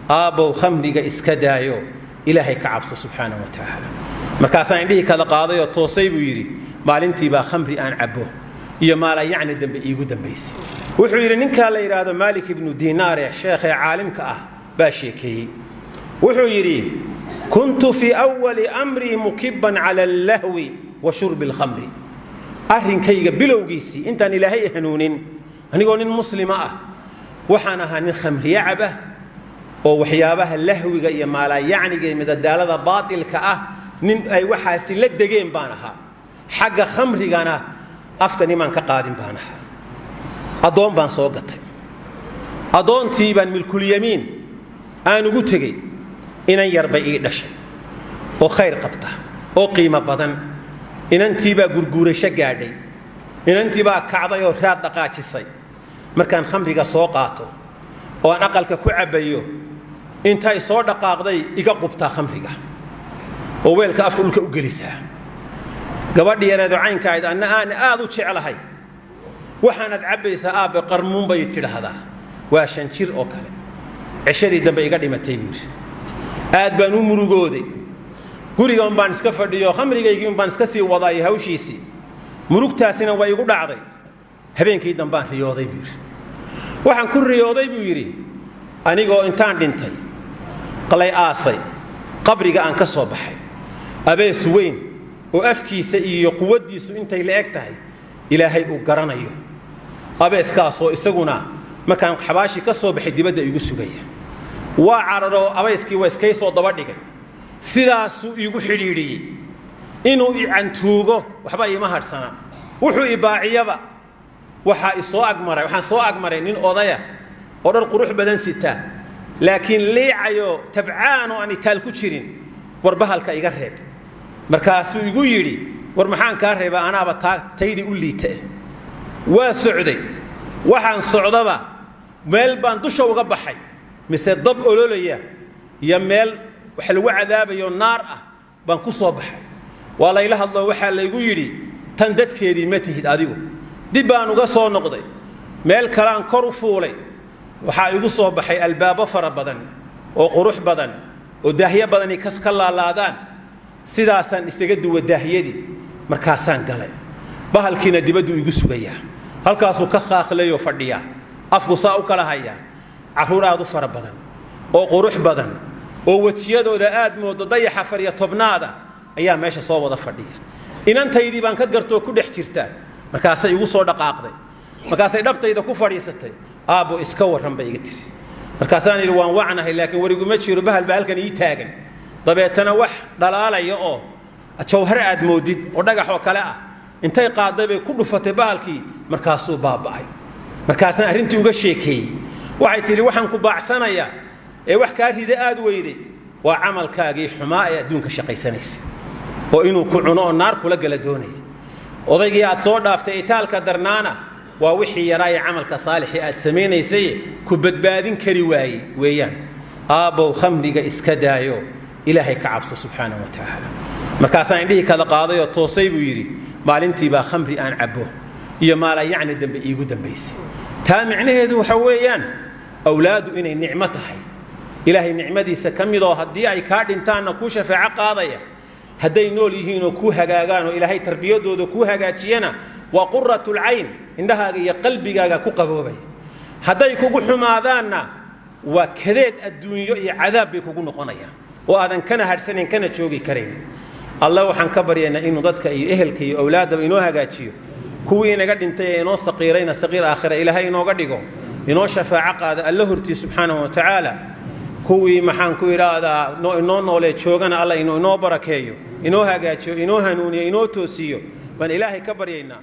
Aabbow, khamriga iska daayo, Ilaahay ka cabso subxaanahu wa tacaala. Markaasaan indhihii kala qaaday oo toosay, buu yidhi. Maalintiibaa khamri aan cabbo iyo maalayacni dambe iigu dambaysay. Wuxuu yidhi ninkaa la yidhaahdo Maalik Ibnu Diinaar ee sheekhee caalimka ah baa sheekeeyey. Wuxuu yidhi: "Kuntu fii awali amrii mukiban cala allahwi wa shurbi alkhamri." Arrinkayga bilowgiisii, intaan Ilaahay hanuunin, anigoo nin muslima ah, waxaan ahaa nin khamriye caba oo waxyaabaha lahwiga iyo maalayacniga iyo midadaalada baatilka ah nin ay waxaasi la degeen baan ahaa. Xagga khamrigana afka nimaan ka qaadin baan ahaa. Addoon baan soo gatay. Addoontii baan milkulyamiin aan ugu tegey. Inan yar bay ii dhashay oo khayr qabta oo qiimo badan. Inantii baa gurguurasho gaadhay. Inantii baa kacday oo raad dhaqaajisay. Markaan khamriga soo qaato oo aan aqalka ku cabbayo, intay soo dhaqaaqday iga qubtaa khamriga oo weelka afka dhulka u gelisaa. Gabadhi yareedo caynka ahayd anna aan aad u jeclahay, "Waxaanaad cabbaysaa, aabbe, qarmuun," bay tidhaahdaa. Waa 5 jir oo kale. Ceshadii dambe iga dhimatay, buu yidhi. Aad baan u murugooday. Guriga un baan iska fadhiyo, khamrigaygii un baan iska sii wadaay hawshiisii. Murugtaasina waa igu dhacday. Habeenkii dambaan riyooday, buu yidhi. Waxaan ku riyooday, buu yidhi, anigoo intaan dhintay qalay aasay, qabriga aan ka soo baxay, abees weyn oo afkiisa iyo quwaddiisu intay la eg tahay Ilaahay uu garanayo, abeeskaasoo isaguna markaan xabaashii ka soo baxay dibadda igu sugaya. Waa cararoo abayskii waa iskay soo daba dhigay. Sidaasuu iigu xidhiidhiyey inuu i cantuugo. Waxba iima hadhsana, wuxuu i baaciyaba. Waxaa isoo agmaray, waxaan soo agmaray nin odaya oo dhar qurux badan sita, laakiin liicayo, tabcaan oo aan itaal ku jirin. "War bahalka iga reeb." Markaasuu igu yidhi: "War maxaan kaa reeba? Anaaba taa taydii u liita." Waa socday. Waxaan socdaba meel baan dusha uga baxay, mise dab ololaya iyo meel wax lagu cadaabayo naar ah baan ku soo baxay. Waa layla hadlo. Waxaa laygu yidhi: "Tan dadkeedii ma tihid adigu." Dib baan uga soo noqday. Meel kaleaan kor u fuulay. Waxaa igu soo baxay albaabo fara badan oo qurux badan oo daahyo badani ka laalaadaan. Sidaasaan isaga duwa daahyadii, markaasaan galay. Bahalkiina dibadduu igu sugayaa. Halkaasuu ka khaaqlayoo fadhiyaa, afku saa u kala hayaa. Carruur aad u fara badan oo qurux badan oo wejiyadooda aad moodo dayaxa 14aad ayaa meesha soo wada fadhiya. Inantaydii baan ka gartoo ku dhex jirta. Markaasay igu soo dhaqaaqday, markaasay dhabtayda ku fadhiisatay. "Aabbo, iska warran," bay iga tiri. Markaasaan idhi: "Waan wacnahay, laakiin wariguma jiro. Bahal baa halkan ii taagan." Dabeetana wax dhalaalaya oo jawhar aad moodid oo dhagax oo kale ah intay qaaday bay ku dhufatay bahalkii. Markaasuu baaba'ay. Markaasaan arrintii uga sheekeeyey. Waxay tidhi: "Waxaan ku baacsanayaa ee wax kaa rida aad weyday waa camalkaagii xumaa ee adduunka shaqaysanaysa oo inuu ku cuno oo naar kula gala doonaya. Odaygii aad soo dhaaftay itaalka darnaana waa wixii yaraayee camalka saalixii aad samaynaysay ku badbaadin kari waayey weeyaan. Aabbow, khamriga iska daayo, Ilaahay ka cabso subxaanahu wa tacaala." Markaasaan indhihii kala qaaday oo toosay, buu yidhi. Maalintiibaa khamri aan cabbo iyo maalayacni dambe iigu dambaysay. Taa micnaheedu waxa weeyaan awlaadu inay nicmo tahay, Ilaahay nicmadiisa ka midoo haddii ay kaa dhintaanna kuu shafeeco qaadaya, hadday nool yihiinoo kuu hagaagaan oo Ilaahay tarbiyadooda kuu hagaajiyana waa quratul cayn, indhahaaga iyo qalbigaaga ku qaboobaya. Hadday kugu xumaadaanna waa kadeed adduunyo iyo cadaab bay kugu noqonayaan oo aadan kana hadhsanayn kana joogi karaynin. Alla waxaan ka baryaynaa inuu dadka iyo ehelka iyo awlaaddaba inoo hagaajiyo. Kuwii inaga dhintay ee inoo saqiirayna saqiir aakhira Ilaahay inooga dhigo, inoo shafaaco qaada Alla hortii subxaanahu wa tacaala. Kuwii, maxaan ku idhaahdaa, inoo noolee joogana Alla inuu inoo barakeeyo, inoo hagaajiyo, inoo hanuuniyo, inoo toosiyo baan Ilaahay ka baryaynaa.